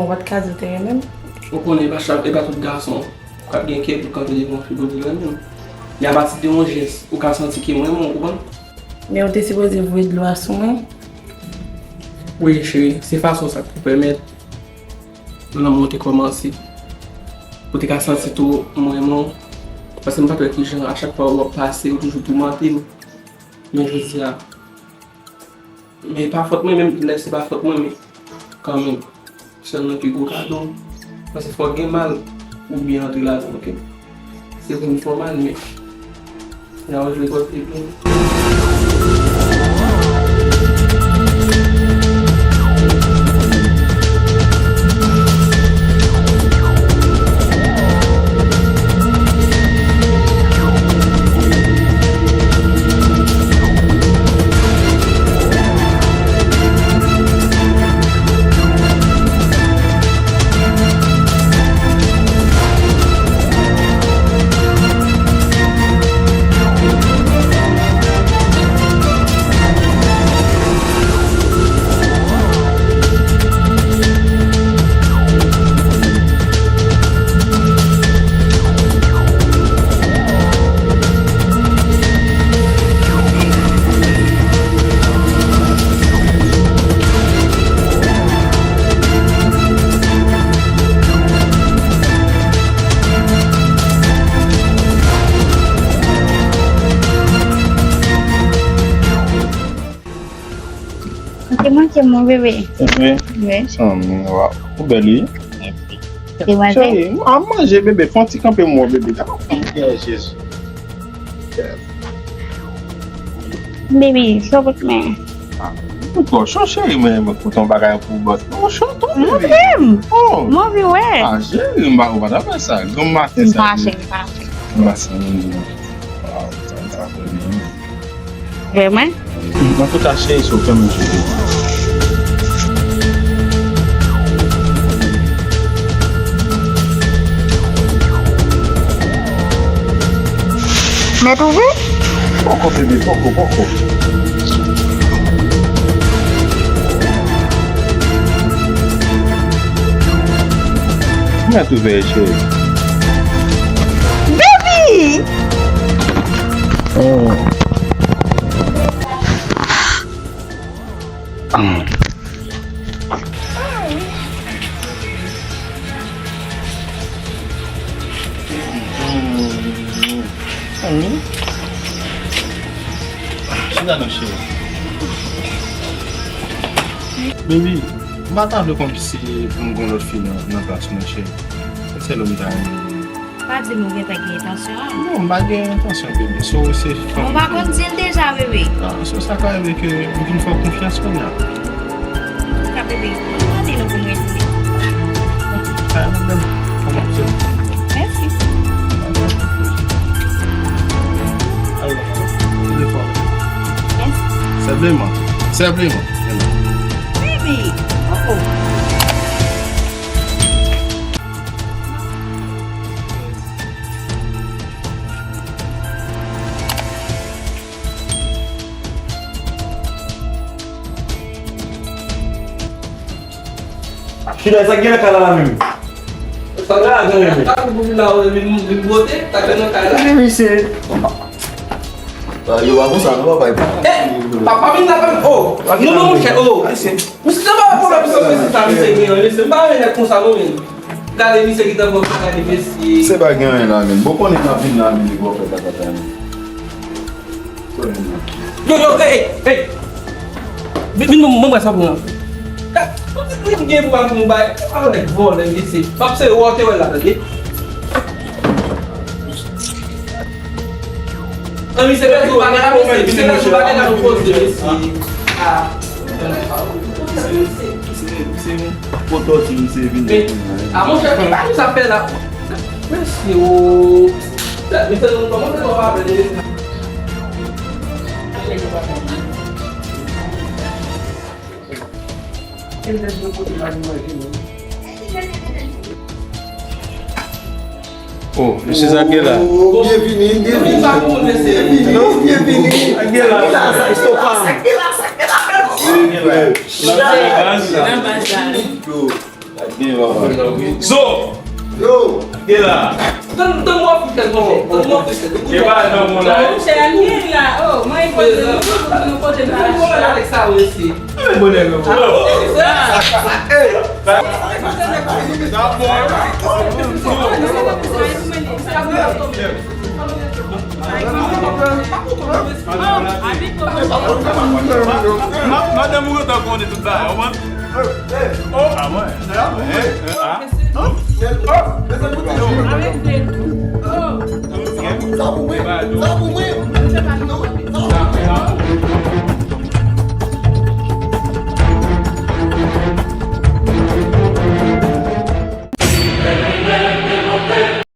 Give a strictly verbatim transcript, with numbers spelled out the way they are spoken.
Ou pa t ka di w te renmen m? Ou konnen e pa chak, e pa tout gason k ap gen kè pou kanpe devan fi pou di l renmen l. Men apati de yon jès, ou ka santi ke m renmen w, ou konprann? Men ou te sipoze voye dlo a sou mwen. Wi, cheri, se fason sa k pou pèmèt lanmou te kòmanse. Pou te ka santi tou mwen renmen w. Paske m pa t wè kijan a chak fwa w ap pase, ou toujou toumante m. Men jodi a, men pa fòt mwen, menm lè se pa fòt mwen, men kanmenm, sèl mwen ki gwo kado. Paske fò gen mal pou byen antre ladan, oke? Se pou n fè w mal, men y a jwe kote pou nou. Ou te manke m, mon bebe. Wi. Wi. Sanmi, waw. Ou bèl, wi. Mèsi. Demwazèl. Cheri, m ap manje, bebe. Fè yon ti kanpe m wè, bebe. Sa pa fè m byen, Jezi. Bebe, sa w pot mwen? Ou twò cho, cheri, men, men, kote yon bagay pou bòs. Ou cho tou, bebe. Montre m. Oh. M anvi wè. Ah, cheri, m pa, ou pa ta fè sa. Granm maten sa. M fache, m fache. M fache, m fache. Waw, sa, sa fè byen. Vrèman? Antouka, cheri, se ou k fè m jwe. Mèt ouvè? Poko, bebe, poko, poko. Mèt ouvè, cheri. Baby! Oh. Chita non, cheri. Baby, m pa ta vle kòmsi pou m gen lòt fi nan, nan plas mwen, cheri. Se sèl ou m ta renmen. Pa di m ou gentan gen entansyon an. Non, m pa gen entansyon, bebe. So, se fanm. Ou pa konn di l deja, bebe. Ah, so, sa ka rive ke m vin fè w konfyans kounye a. Antouka, bebe, mwen mande nou pou m retounen. Pa gen pwoblèm. Kòman w se? Mèsi. Alò, telefòn. Mèsi. Senpleman. Senpleman. Bebe. Oh, oh. Chita, sa k gen nan kay la la menm? Sa k gen la, granmèt? Sa k pou vin la, ou vin, vin bwote, sa k gen nan kay la? Men misye. Ah, yo pa konsa, non, papa, e pa. Eh, papa vin la, papa. Oh, non, non, monchè, oh. Misye, se pa pwoblèm sa, mesye, sa, misye gen, mesye, m pa renmen nèg konsa, non, men. Gade, misye ki t anvan, gade, mesye. Se pa gen anyen la, men. Bon, konnen n ap vin la, men, li pral fè tatata, men. Yo, yo, ey, ey. Vin, vin, mwen, mwen, sa pou mwen. Ka, mwen, mwen, gen pou mwen bay. Pa nèg vòlè, mesye. M ap se wè, te wè la, tande. Nan misye pèdi w bagay la, mesye. Misye pèdi w bagay la, nou poze, mesye. Ah. Se, se, se yon poto ti misye vin. Men, a monchè, ki bagay sa fè la? Mesye, o. Mesye, nou kòmanse pa pale de mesye. Oh, mesye sa k gen la. Oh, byenvini, byenvini. Byenvini, byenvini. Sa k gen la. Sa k gen la, sa k gen la. Nan baz la. Nan baz la. Zo! Yo! Te la! Tann, tann mwen freestyle, tann mwen freestyle. E pa nan moun la. Monchè, ann gen la. Oh my God, nou nou kote nou ale. Alex a resi. Bonè, non. Madanm ou gentan konnen tout bagay, ou konprann? Oh, ah, mwen. Sa pou mwen. Sa pou mwen.